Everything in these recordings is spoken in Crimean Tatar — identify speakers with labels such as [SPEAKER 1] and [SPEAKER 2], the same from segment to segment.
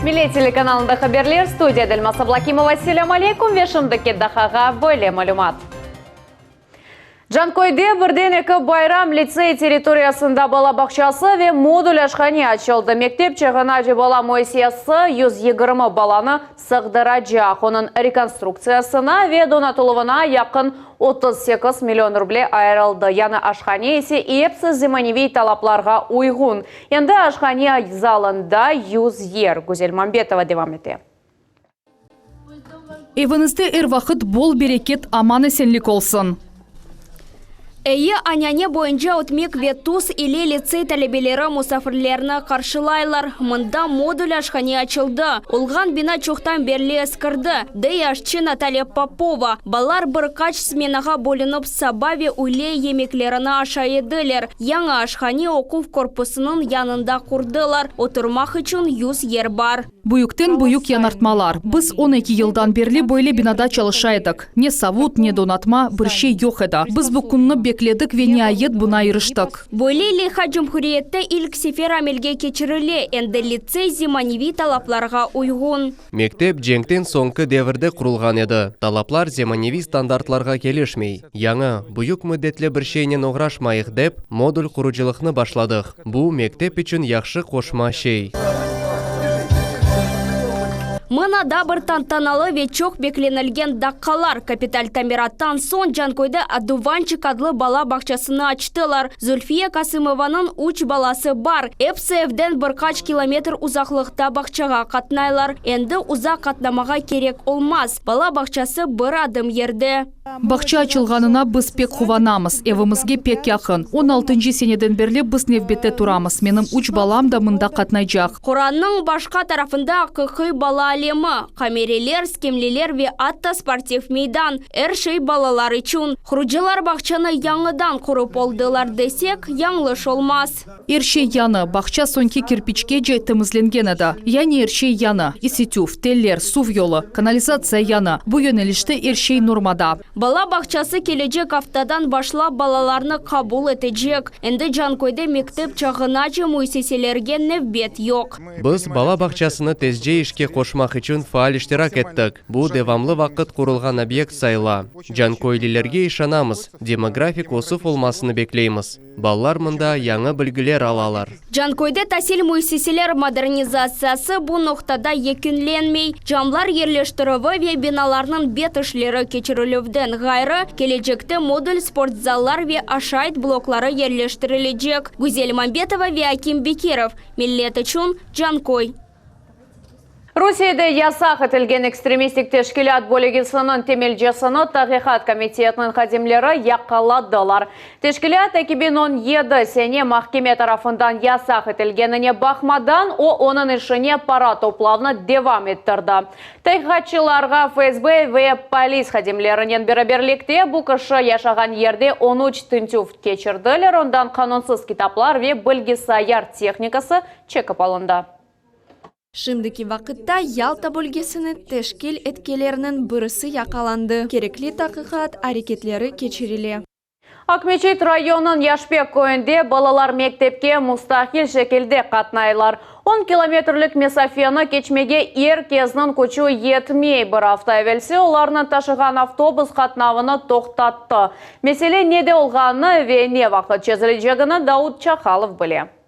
[SPEAKER 1] Millet telekanalında haberler, studiyada Elmaz Ablakimova. Selâm aleyküm ve şimdiki daqqağa böyle malümat. Canköyde birden eki bayram litsey territoriyasında bala bağçası ve modul aşhane açıldı. Mektep çağınace bala müessisesi 120 balanı sığdıracaq. Onıñ rekonstruktsiyasına ve donatıluvına yaqın 38 million ruble ayırıldı. Yañı aşhane ise epsi zemaneviy talaplarğa uyğun. Endi aşhane zalında 100 yer. Güzel Mambetova devam ete.
[SPEAKER 2] Eviñizde er vaqıt bol bereket, aman-esenlik olsun!
[SPEAKER 3] Eyi anane boyunca ötmek ve tuz ile litsey talebeleri musafirlerni qarşılaylar. Mında modul aşhane açıldı. Olğan bina çoqtan berli eskirdi, dey aşçı Natalya Popova. Balalar bir qaç smenağa bölünip saba ve üyle yemeklerini aşay ediler. Yañı aşhane oquv korpusınıñ yanında qurdılar, oturmaq içün 100 yer bar.
[SPEAKER 2] Büyükten büyük yañartmalar. Biz 12 yıldan berli böyle binada çalışa edik. Ne savut, ne donatma, bir şey yoq edi. Biz bu künni bekledik ve niayet buña iriştik.
[SPEAKER 3] Böyle leyha cumhuriyette ilk sefer amelge keçirile, endi litsey zemaneviy talaplarğa uyğun.
[SPEAKER 4] Mektep cenkten soñki devirde qurulğan edi, talaplar zemaneviy standartlarğa kelişmey. Yañı, büyük müddetli bir şeynen oğraşmayıq dep, modul qurucılıqnı başladıq. Bu, mektep içün yahşı qoşma şey.
[SPEAKER 3] Mına da bir tantanalı ve çoq beklenilgen daqqalar, kapital tamirattan soñ Canköyde Oduvançik adlı bala bağçasını açtılar. Zulfiya Kasımovanıñ üç balası bar. Episi evden bir qaç kilometr uzaqlıqta bağçağa qatnaylar. Endi uzaq qatnamağa kerek olmaz, bala bağçası bir adım yerde.
[SPEAKER 2] Bağça açılğanına biz pek quvanamız, evimizge pek yaqın. On altıncı seneden berli biz nevbette turamız, menim üç balam da mında qatnaycaq.
[SPEAKER 3] Qorannıñ başqa tarafında aqiqiy bala alemi, qamereler, skemleler ve atta sportiv meydan, er şey balalar içün. Qurucılar bağçanı yañıdan qurıp oldılar desek, yañlış olmaz.
[SPEAKER 2] Er şey yañı, bağça soñki kirpiçkece temizlengen edi. Yani er şey yañı, isitüv, teller, suv yolu, kanalizatsiya yañı, bu yönelişte er şey normada.
[SPEAKER 3] Bala bağçası kelecek aftadan başlap balalarnı qabul etecek. Endi Canköyde mektep çağınace müessiselerge nevbet yoq.
[SPEAKER 4] Biz bala bağçasını tezce işke qoşmaq içün faal iştirak ettik. Bu, devamlı vaqıt qurulğan obyekt sayıla. Canköylilerge işanamız, demografik ösüv olmasını bekleymiz. Balalar mında yañı bilgiler alalar.
[SPEAKER 3] Canköyde tasil müessiseler modernizatsiyası bu noqtada yekünlenmey. Camlar yerleştirüvi ve binalarnıñ bet işleri keçirilüvden ğayrı, kelecekte modul sportzallar ve aşayt blokları yerleştirilecek. Güzel Mambetova ve Akim Bekirov, Millet içün, Canköy.
[SPEAKER 1] Rusiyede yasaq etilgen ekstremistik teşkilât bölügisiniñ temelcesini Taqiqat komitetiniñ hadimleri yaqaladılar. Teşkilât 2017 sene mahkeme tarafından yasaq etilgenine baqmadan, o, onıñ işine para toplavnı devam ettirdi. Taqiqatçılarğa FSB ve polis hadimlerinen beraberlikte bu kişi yaşağan yerde on üç tintüv keçirdiler, ondan qanunsız kitaplar ve bilgisayar tehnikası çekip alındı.
[SPEAKER 5] Şimdiki vaqıtta Yalta bölgesini teşkil etkelerniñ birisi yaqalandı, kerekli taqiqat areketleri keçirile.
[SPEAKER 1] Aqmeçit rayonınıñ Yaşbek köyünde balalar mektepke mustaqil şekilde qatnaylar. On kilometrlik mesafeni keçmege er kesniñ küçü yetmey. Bir afta evelsi olarnı taşığan avtobus qatnavını toqtattı. Mesele nede olğanını ve ne vaqıt çezilecegini Daud Çakalov bile.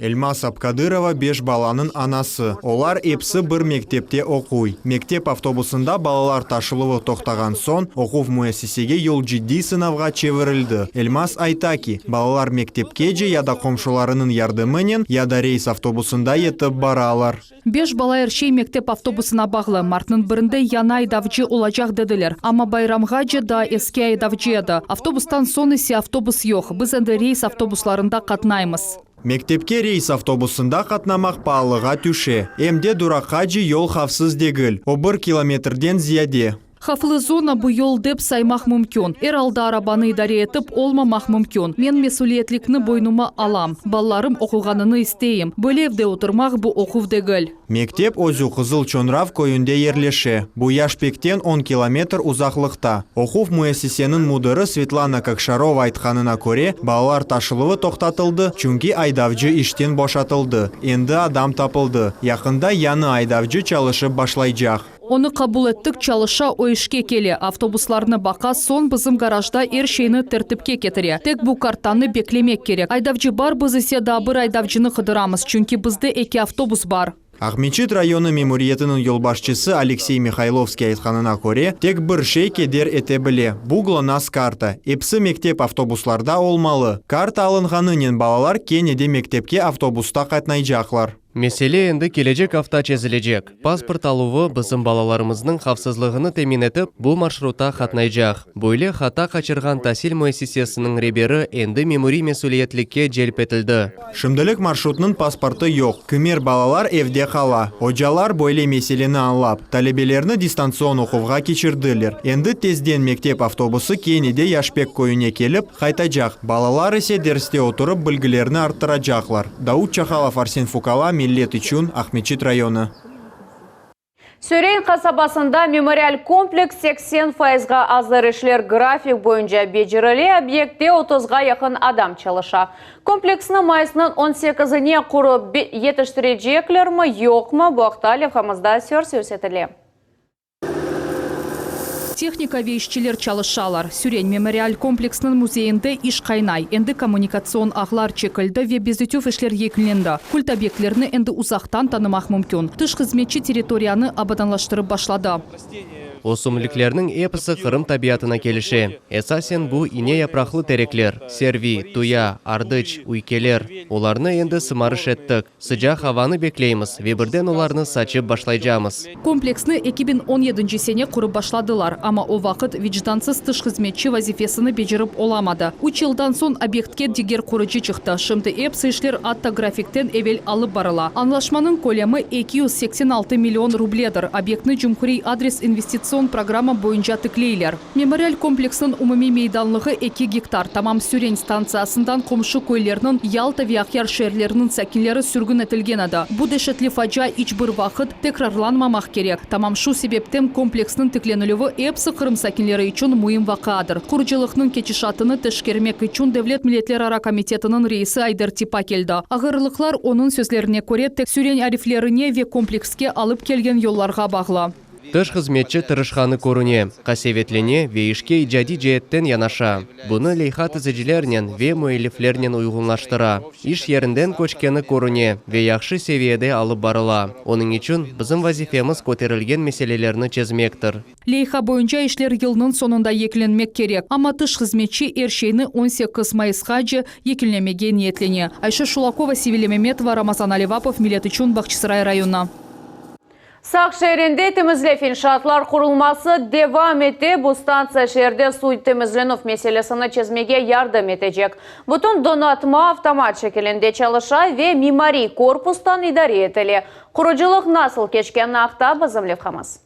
[SPEAKER 6] Elmaz Abkadırova beş balanıñ anası. Olar episi bir mektepte oquy. Mektep avtobusında balalar taşıluvı toqtağan soñ, oquv müessisege yol ciddiy sınavğa çevirildi. Elmaz ayta ki, balalar mektepkece ya da qomşularınıñ yardımınen, ya da reys avtobusında yetip baralar.
[SPEAKER 2] Beş bala er şey mektep avtobusına bağlı. Martnıñ birinde yañı aydavcı olacaq dediler, amma bayramğace daa eski aydavcı edi. Avtobustan soñ ise avtobus yoq, biz endi reys avtobuslarında qatnaymız.
[SPEAKER 6] Mektepke reys avtobusında qatnamaq paalığa tüşe. Em de duraqace yol havfsız degil, o bir kilometrden ziyade.
[SPEAKER 2] Havflı zona bu yol dep saymaq mümkün. Er alda arabanı idare etip olmamaq mümkün. Men mesüliyetlikni boynuma alam. Balalarım oquğanını isteyim. Böyle evde oturmaq bu oquv degil.
[SPEAKER 6] Mektep özü Qızıl Çoñrav köyünde yerleşe, bu Yaşpekten on kilometr uzaqlıqta. Oquv müessiseniñ müdiri Svetlana Kokşarova aytqanına köre, balalar taşıluvı toqtatıldı, çünki aydavcı işten boşatıldı. Endi adam tapıldı. Yaqında yañı aydavcı çalışıp başlaycaq.
[SPEAKER 2] Onı qabul ettik, çalışa, o işke kele, avtobuslarnı baqa, soñ bizim garajda er şeyni tertipke ketire. Tek bu kartanı beklemek kerek. Aydavcı bar, biz ise daa bir aydavcını qıdıramız, çünki bizde eki avtobus bar.
[SPEAKER 6] Aqmeçit rayonı memuriyetiniñ yolbaşçısı Aleksey Mihaylovskiy aytqanına köre, tek bir şey keder ete bile, bu GLONASS karta. Episi mektep avtobuslarda olmalı. Karta alınğanınen balalar kene de mektepke avtobusta qatnaycaqlar.
[SPEAKER 4] Mesele endi kelecek afta çezilecek. Pasport aluvı bizim balalarımıznıñ havfsızlığını temin etip, bu marşrutta qatnaycaq. Böyle hata qaçırğan tasil müessisesiniñ reberi endi memuriy mesüliyetlikke celp etildi.
[SPEAKER 6] Şimdilik marşrutnıñ pasportı yoq, kimer balalar evde qala. Ocalar böyle meseleni añlap, talebelerni distantsion oquvğa keçirdiler. Endi tezden mektep avtobusı kene de Yaşpek köyüne kelip, qaytacaq, balalar ise derste oturıp bilgilerini arttıracaqlar. Daud Çahalov, Arsen Fukala, Millet içün, Aqmeçit rayonı.
[SPEAKER 1] Süreyn qasabasında memorial kompleks 80 fayızğa azır, işler grafik boyunca becerile, obyektte otuzğa yaqın adam çalışa. Kompleksni mayısnıñ on sekizine qurıp yetiştireceklermi, yoqmı, bu aqta levhamızda söz yürsetile.
[SPEAKER 2] Tehnika ve işçiler çalışalar. Süreñ memorial kompleksiniñ müzeyinde iş qaynay. Endi kommunikatsion ağlar çekildi ve bezetüv işler yekünlendi. Kult obyektlerini endi uzaqtan tanımaq mümkün. Tış hızmetçi territoriyanı abadanlaştırıp başladı.
[SPEAKER 4] Ösümliklerniñ episi Qırım tabiatına kelişe. Esasen bu ine yapraqlı terekler, servi, tuya, ardıç, üykeler. Olarnı endi sımarış ettik. Sıcaq avanı bekleymiz ve birden olarnı saçıp başlaycamız.
[SPEAKER 2] Kompleksni 2017 sene qurıp başladılar, amma o vaqıt vicdansız tış hızmetçi vazifesini becerip olamadı. Üç yıldan soñ obyektke diger qurucı çıqtı. Şimdi episi işler atta grafikten evel alıp barıla. Añlaşmanıñ kölemi 286 million rubledir. Obyektni cumhuriy adres investitsion programma boyunca tikleyler. Memorial kompleksniñ umumiy meydanlığı eki gektar. Tamam Süreñ stantsiyasından qomşu köylerniñ, Yalta ve Aqyar şeerleriniñ sakinleri sürgün etilgen edi. Bu deşetli facia iç bir vaqıt tekrarlanmamaq kerek. Tamam şu sebepten kompleksniñ tiklenilüvi episi Qırım sakinleri içün müim vaqiadır. Qurucılıqnıñ ketişatını teşkermek içün Devlet milletlerara komitetiniñ reisi Ayder Tipa keldi. Ağırlıqlar, onıñ sözlerine köre, tek Süreñ ariflerine ve komplekske alıp kelgen yollarğa bağlı.
[SPEAKER 4] Tış hızmetçi tırışqanı körüne, qasevetlene ve işke icadiy ceetten yanaşa. Bunı leyha tizicilernen ve müelliflernen uyğunlaştıra. İş yerinden köçkeni körüne ve yahşı seviyede alıp barıla. Onıñ içün bizim vazifemiz köterilgen meselelerni çezmektir.
[SPEAKER 2] Leyha boyunca işler yılnıñ soñunda yekünlenmek kerek, amma tış hızmetçi er şeyni 18 mayısqace yekünlemege niyetlene. Ayşe Şulakova, Sevilya Memetova, Ramazan Alevapov, Millet içün, Bağçasaray rayonı.
[SPEAKER 1] Saq şeerinde temizlev inşaatlar qurulması devam ete, bu stantsiya şeerde suv temizlenüv meselesini çezmege yardım etecek. Bütün donatma avtomat şekilinde çalışa ve mimariy korpustan idare etile. Qurucılıq nasıl keçkeni aqta bizim levhamız.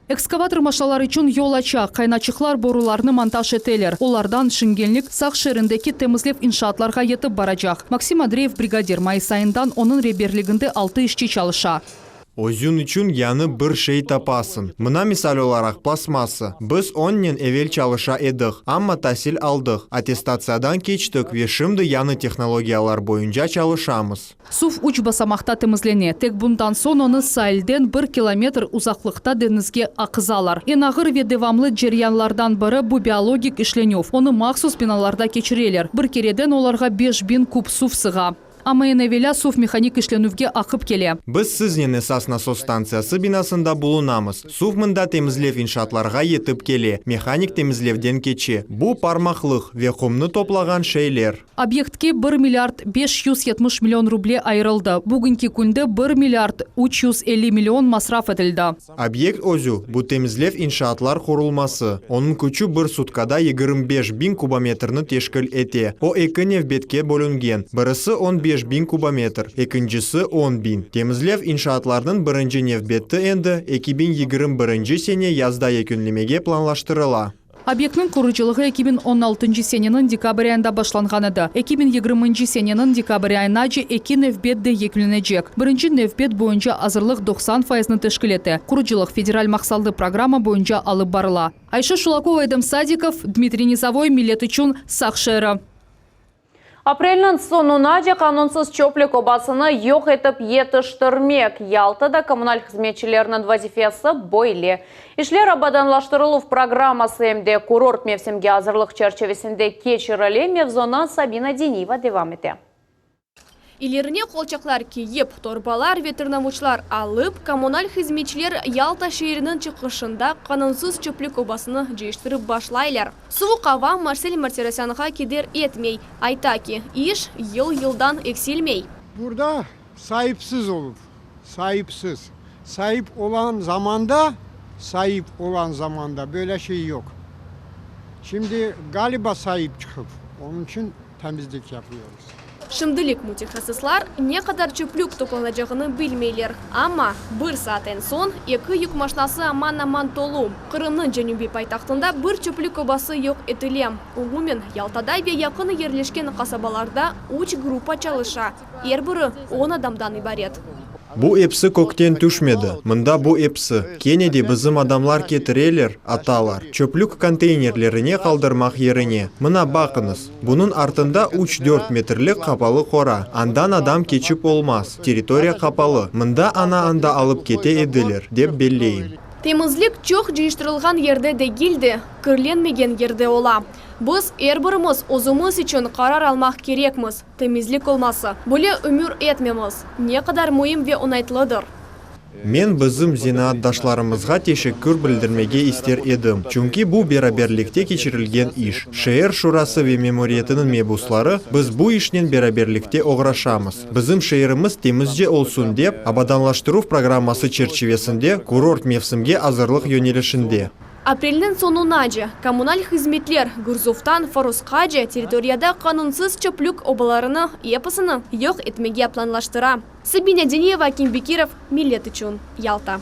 [SPEAKER 2] Ekskavator maşnalar içün yol aça, qaynaçıqlar borularnı montaj eteler. Olardan şingenlik Saq şeerindeki temizlev inşaatlarğa yetip baracaq. Maksim Andreyev brigadir, mayıs ayından onıñ reberliginde altı işçi çalışa.
[SPEAKER 6] Özüñ içün yañı bir şey tapasıñ. Mına misal olaraq plastmassa. Biz onnen evel çalışa edik, amma tasil aldıq, attestatsiyadan keçtik ve şimdi yañı tehnologiyalar boyunca çalışamız.
[SPEAKER 2] Suv üç basamaqta temizlene, tek bundan soñ onı sailden bir kilometr uzaqlıqta deñizge aqızalar. Eñ ağır ve devamlı ceryanlardan biri bu biologik işlenüv, onı mahsus binalarda keçireler. Bir kereden olarğa 5000 kub suv sığa. Amma eñ evelâ suv mehanik işlenüvge aqıp kele.
[SPEAKER 6] Biz siznen esas nasos stantsiyası binasında bulunamız. Suv mında temizlev inşaatlarğa yetip kele, mehanik temizlevden keçe. Bu parmaqlıq ve qumnı toplağan şeyler.
[SPEAKER 2] Obyektke bir milliard 570 million ruble ayırıldı. Bugünki künde bir milliard 350 million masraf etildi.
[SPEAKER 6] Obyekt özü, bu temizlev inşaatlar qurulması. Onıñ küçü bir sutkada 25 biñ kubometrni teşkil ete. O eki nevbetke bölüngen, birisi on beş. 5000 kubometr, ekincisi, 10 biñ. Temizlev inşaatlarnıñ birinci nevbeti endi 2021 sene yazda yekünlemege planlaştırıla.
[SPEAKER 2] Obyektniñ qurucılığı 2016 seneniñ dekabr ayında başlanğan edi. 2020 seneniñ dekabr ayınace eki nevbet de yekünlenecek. Birinci nevbet boyunca azırlıq 90 fayıznı teşkil ete. Qurucılıq federal maqsatlı programma boyunca alıp barıla. Ayşe Şulakova, Edem Sadikov, Dmitriy Nizovoy, Millet içün, Saq şeeri.
[SPEAKER 1] Aprelniñ soñunace qanunsız çöplük obasını yoq etip yetiştirmek, Yaltada kommunal hızmetçileriniñ vazifesi böyle. İşler abadanlaştırıluv programması em de kurort mevsimge azırlıq çerçivesinde keçirile, mevzunı Sabina Deniyeva devam ete.
[SPEAKER 5] İlerine qolçaqlar kiyip, torbalar ve tırnavuçlar alıp, kommunal hızmetçiler Yalta şeeriniñ çıqışında qanunsız çöplük obasını cıyıştırıp başlaylar. Suvuq ava Marsel Martirosyanğa keder etmey, ayta ki, iş yıl-yıldan eksilmey.
[SPEAKER 7] Burada saipsiz oluv, saipsiz. Saip olan zamanda, saip olan zamanda böyle şey yoq. Şimdi, galiba, saip çıqıp, onıñ içün temizlik yapıyoruz.
[SPEAKER 5] Şimdilik mütehassıslar ne qadar çöplük toplanacağını bilmeyler. Amma bir saatten soñ eki yük maşnası aman-aman tolu. Qırımnıñ cenübiy paytahtında bir çöplük obası yoq etile. Umumen, Yaltada ve yaqın yerleşken qasabalarda üç gruppa çalışa, er biri on adamdan ibaret.
[SPEAKER 6] Bu episi kökten tüşmedi. Mında bu episi. Kene de bizim adamlar ketireler, atalar. Çöplük konteynerlerine qaldırmaq yerine. Mına baqıñız, bunıñ artında üç-dört metrlik qapalı qora. Andan adam keçip olmaz. Territoriya qapalı. Mında ana-anda alıp kete ediler, dep belleyim.
[SPEAKER 5] Temizlik çoq cıyıştırılğan yerde degil de, kirlenmegen yerde ola. Biz er birimiz özümiz içün qarar almaq kerekmiz, temizlik olması, böyle ömür etmemiz ne qadar müim ve oñaytlıdır.
[SPEAKER 6] Men bizim zenaatdaşlarımızğa teşekkür bildirmege ister edim, çünki bu beraberlikte keçirilgen iş. Şeer şurası ve memuriyetiniñ mebusları, biz bu işnen beraberlikte oğraşamız. Bizim şeerimiz temizce olsun dep, abadanlaştıruv programması çerçivesinde kurort mevsimge azırlıq yönelişinde.
[SPEAKER 5] Aprelniñ soñunace kommunal hızmetler Gurzuftan Forosqace territoriyada qanunsız çöplük obalarını episini yoq etmege planlaştıra. Sabina Deniyeva, Akim Bekirov, Millet içün, Yalta.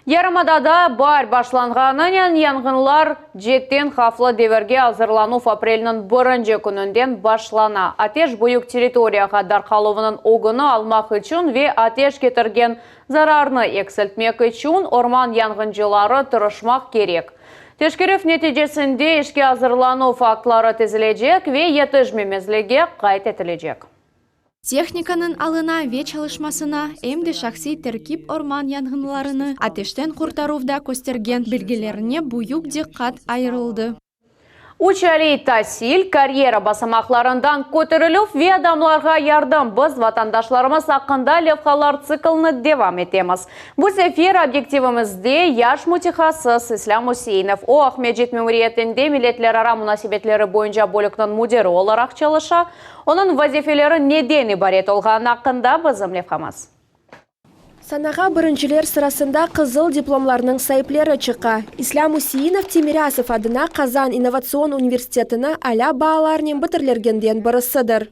[SPEAKER 1] Yarımadada baar başlanğanınen yanğınlar cetten havflı devirge azırlanuv aprelniñ birinci kününden başlana. Ateş büyük territoriyağa darqaluvınıñ ögüni almaq içün ve ateş ketirgen zararnı eksiltmek içün orman yanğıncıları tırışmaq kerek. Teşkerüv neticesinde işke azırlanuv aktları tizilecek ve yetişmemezligi qayd etilecek.
[SPEAKER 5] Tehnikanıñ alına ve çalışmasına, em de şahsiy terkip orman yanğınlarını ateşten qurtaruvda köstergen bilgilerine büyük diqqat ayırıldı.
[SPEAKER 1] Üç aliy tasil, karyera basamaqlarından köterilüv ve adamlarğa yardım. Biz vatandaşlarımız aqqında levhalar tsiklini devam etemiz. Bu sefer obyektivimizde yaş mütehassıs İslâm Üseinov. O, Aqmescit memuriyetinde milletlerara munasebetleri boyunca bölükniñ müdiri olaraq çalışa. Onıñ vazifeleri neden ibaret olğanı aqqında bizim levhamız.
[SPEAKER 5] Sanağa birinciler sırasında qızıl diplomlarnıñ saipleri çıqa. İslâm Üseinov Timirâsov adına Qazan innovatsion universitetini alâ baalarnen bitirlergenden birisidir.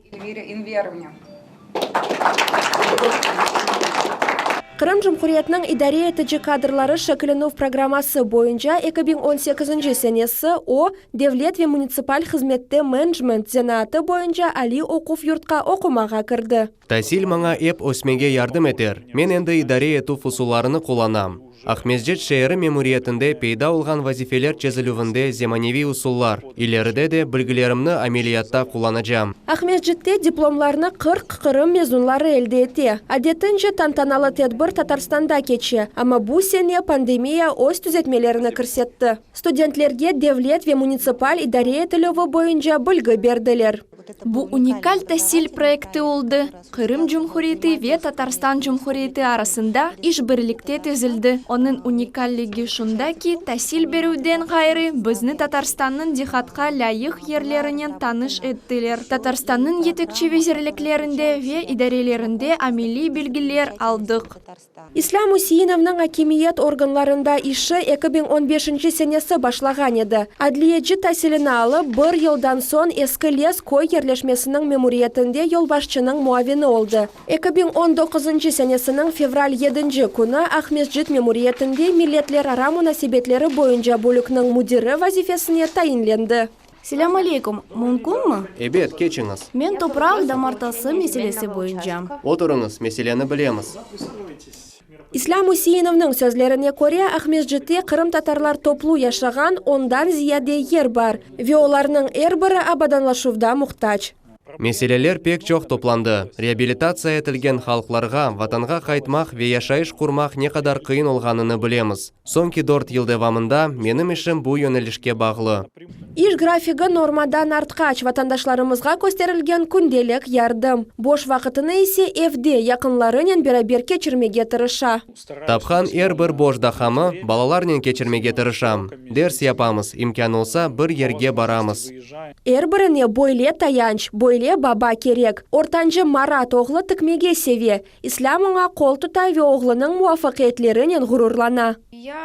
[SPEAKER 5] Qırım Cumhuriyetiniñ idare etici kadrları şekillenüv programması boyunca 2018 senesi o, Devlet ve munitsipal hızmette menecment zenaatı boyunca aliy oquv yurtqa oqumağa kirdi.
[SPEAKER 4] Tasil maña ep ösmege yardım eter. Men endi idare etüv usullarını qullanam. Aqmescit şeeri memuriyetinde peyda olğan vazifeler çezilüvinde zemaneviy usullar, ileride de bilgilerimni ameliyatta qullanacam.
[SPEAKER 5] Aqmescitte diplomlarnı 40 Qırım mezunları elde ete. Adetince, tantanalı tedbir Tatarstanda keçe, amma bu sene pandemiya öz tüzetmelerini kirsetti. Studentlerge devlet ve munitsipal idare etilüvi boyunca bilgi berdiler.
[SPEAKER 8] Bu unikal tasil proyekti oldı, Qırım Cumhuriyeti ve Tatarstan Cumhuriyeti arasında işbirlikte tizildi. Onıñ unikalligi şunda ki, tasil berüvden ğayrı, bizni Tatarstannıñ diqqatqa lâyıq yerlerinen tanış ettiler, Tatarstannıñ yetekçi vezirliklerinde ve idarelerinde ameliy bilgiler aldıq.
[SPEAKER 9] İslâm Üseinovnıñ akimiyet organlarında işi 2015 senesi başlağan edi. Adliyeci tasilini alıp, bir yıldan soñ Eski Les köy yerleşmesiniñ memuriyetinde yolbaşçınıñ muavini oldı. 2019 senesiniñ fevral yedinci künü Aqmescit memuriyetinde milletlerara munasebetleri boyunca bölükniñ müdiri vazifesine tayinlendi.
[SPEAKER 10] Selâm aleyküm, mümkünmi?
[SPEAKER 4] Ebet, keçiñiz.
[SPEAKER 10] Men topraq damartısı meselesi boyunca.
[SPEAKER 4] Oturıñız, meseleni bilemiz.
[SPEAKER 9] İslâm Üseinovnıñ sözlerine köre, Aqmescitte qırımtatarlar toplu yaşağan ondan ziyade yer bar ve olarnıñ er biri abadanlaşuvda muhtac.
[SPEAKER 4] Meseleler pek çoq toplandı. Reabilitatsiya etilgen halqlarğa Vatanğa qaytmaq ve yaşayış qurmaq ne qadar qıyın olğanını bilemiz. Soñki dört yıl devamında menim işim bu yönelişke bağlı.
[SPEAKER 9] İş grafigi normadan artqaç vatandaşlarımızğa kösterilgen kündelik yardım. Boş vaqıtını ise evde, yaqınlarınen beraber keçirmege tırışa.
[SPEAKER 4] Tapqan er bir boş daqqamı balalarnen keçirmege tırışam. Ders yapamız, imkân olsa, bir yerge baramız.
[SPEAKER 9] Er birine böyle tayanç, böyle baba kerek. Ortancı Marat oğlu tikmege seve. İslâm oña qol tuta ve oğlunıñ muvafaqiyetlerinen ğururlana.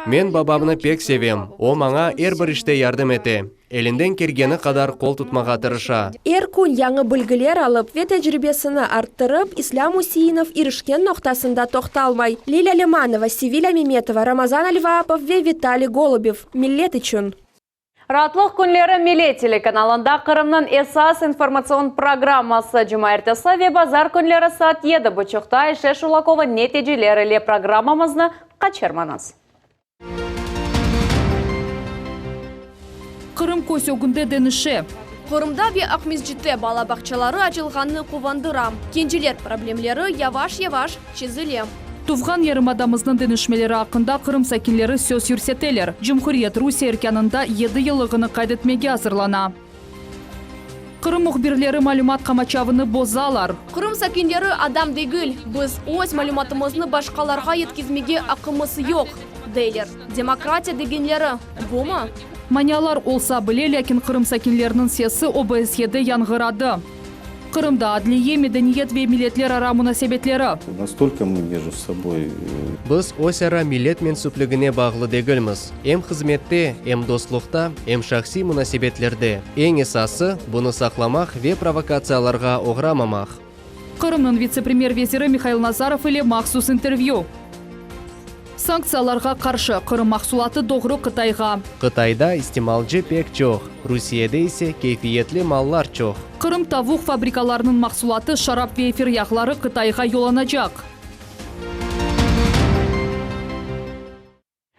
[SPEAKER 4] Men babamnı pek sevem, o maña er bir işte yardım ete, elinden kelgeni qadar qol tutmağa tırışa.
[SPEAKER 9] Er kün yañı bilgiler alıp ve tecribesini arttırıp, İslâm Üseinov irişken noqtasında toqtalmay. Lilâ Lemanova, Sevilâ Memetova, Ramazan Alvaapov ve Vitaliy Golubev. Millet içün.
[SPEAKER 1] Raatlıq künleri Millet telekanalında Qırımnıñ esas informatsion programması cumaertesi ve bazar künleri saat yedi buçuqta Ayşe Şulakova neticeler ile programmamıznı qaçırmañız.
[SPEAKER 2] Qırım köz ögünde deñişe.
[SPEAKER 5] Qırımda ve Aqmescitte bala bağçaları açılğanı quvandıra. Kenciler problemleri yavaş-yavaş çezile.
[SPEAKER 2] Tuvğan yarımadamıznıñ deñişmeleri aqqında Qırım sakinleri söz yürseteler. Cumhuriyet Rusiye erkânında yedi yıllığını qayd etmege azırlana. Qırım mühbirleri malümat qamaçavını bozalar.
[SPEAKER 5] Qırım sakinleri adam degil, biz öz malümatımıznı başqalarğa yetkizmege aqqımız yoq, deyler. Demokratiya degenleri bumı?
[SPEAKER 2] Manialar olsa bile, lâkin Qırım sakinleriniñ sesi OBSYede yañğıradı. Qırımda adliye, medeniyet ve milletlerara munasebetleri.
[SPEAKER 11] Nastolko mı mejdu soboy.
[SPEAKER 4] Biz öz ara millet mensüpligine bağlı degilmiz, em hızmette, em dostluqta, em şahsiy munasebetlerde. Eñ esası, bunı saqlamaq ve provokatsiyalarğa oğramamaq.
[SPEAKER 2] Qırımnıñ vitse-premyer veziri Mihail Nazarov ile mahsus intervyü. Sanktsiyalarğa qarşı, Qırım mahsulatı doğru Qıtayğa.
[SPEAKER 4] Qıtayda istimalcı pek çoq, Rusiyede ise keyfiyetli mallar çoq.
[SPEAKER 2] Qırım tavuq fabrikalarınıñ mahsulatı, şarap ve efir yağları Qıtayğa yollanacaq.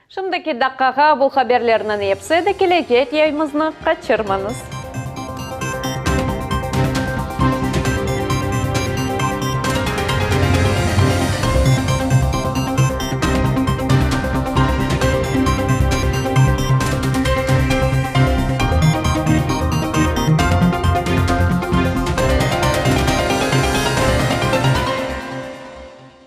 [SPEAKER 1] Şimdiki daqqağa bu haberlerniñ episi edi, kelecek yayımıznı qaçırmañız.